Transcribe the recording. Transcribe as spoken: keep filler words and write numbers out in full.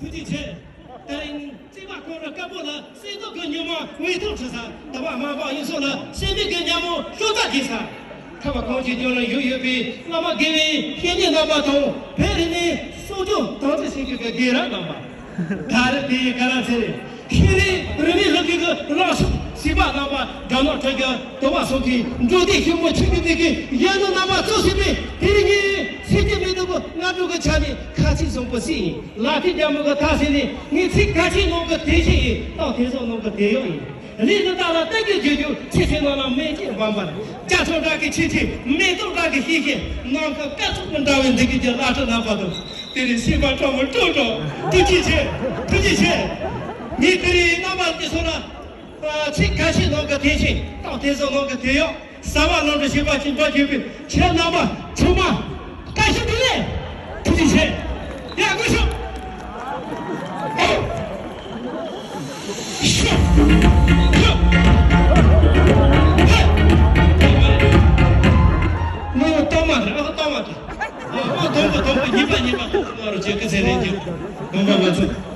ཐུགས་རྗེ་ཆེ། ད་རིང་བརྩེ་བ་ཁོང་རང་དཀར་པོ་ལ་བསིལ་རླུང་གི་ཉི་མ་འོད་སྟོང་འཕྲོ་ས། དུ་བ་དམར་པོ་གཡུ་སོགས་ལ་སེམས་པའི་གི་ཉ་མོ་ཤོག་རྩ་རྒྱས་ས། ཁ་བ་གངས་ཀྱི་ལྗོངས་ལ་བཞུགས་ཡོད་པའི་བླ་མ་དགེ་བའི་བཤེས་གཉེན་རྣམ་པ་དང་། བོད་རིག་གནས་སྲུང་སྐྱོབ་དམ་ཚིག་བྱེད་མཁན་གྱི་དགེ་རབ་རྣམ་པ། ད་རེས་དེའི་ག་ར་ཚེ་རིང་ཤེས་རིག་རིག་གནས་སློབ་ཁྲིད་ཀྱི་བླ་སྲོག་ཟིལ་པ་རྣམ་པ། དགྲ་ནག་ཁྲོ་རྒྱལ་དུ་བ་གསུམ་གྱི་འབྲུག་སྡེ་ཞིག་མོ་ཆོས་ཀྱི་མིག་གི་ཡན་ལག་རྣམ་པ་གཙོ་བྱས་པའི་དེ་རིང་ངས་སེམས་ཀྱི་མེ་ཏོག་གི་སྔ་དྲོ་གི་ཆ་ནས་ཁ་ཚིག་བཟང་པོ་ཞིག་ཡིན། ལག་མཐིལ་རྒྱ་མོ་གི་ཐག་ཟིན་ནས། ངས་ཚིག་གལ་ཆེན་ནང་གི་དེ་བཞིན་ཡིན། རྟགས་དེ་ཚོ་ནང་གི་དེ་ཡང་ཡིན། ལས་ནི་བདག་ལ་བསྟན་གྱི་རྒྱུ་རྒྱུ། ཆེ་ཆེ་ནང་ལ་མེ་ལྕེ་འབར་འབར། སྐྱ་ཆང་བྲག་གི་ཆེ་ཆེ། མེ་ཏོག་བྲག་གི་ཤིང་ཤིང་། ནམ་མཁའ་སྐར་ཚོགས་མི་འདྲ་བའི་འདི་གི་རྒྱ་བླ་སྤྲུལ་རྣམ་པ་དང་། དེ་རིང་སེམས་པ་ཁྲོ་མོ་སྤྲོ་སྤྲོ། ཐུགས་རྗེ་ཆེ། ཐུགས་རྗེ་ཆེ། ངས་དེ་རིང་རྣམ་པ་དེ་ཚོ་ལ་ཚིག་ཁ་ཤས་ནང་གི་དེ་བཞིན། རྟགས་དེ་ཚོ་ནང་གི་དེ་ཡང་། གསལ་བ་ལམ་དུ་བྱེད་པ་ཅིག་འགྲོ་བྱེད་པའི་ཁྱེད་རྣམ་པ་ཚང་མ་བཀྲ་ཤིས་བདེ་ལེགས། ཐུགས་རྗེ་ཆེ། ཡ་སྐུ་ཞབས། ཨོ། ཤོག་ཤོག་ཧེ། ངོ་གཏོང་མ་རེད། ཨ་གཏོང་མ་རེད། ཨ་གཏོང་གི་གཏོང་གི་གཉིས་པ་གཉིས་པ་གཏོང་གི་མ་རེད། ཅེས་སྐད་ཆ་རེད་ཀྱི། དགོངས་པ་མ་ཚོམས།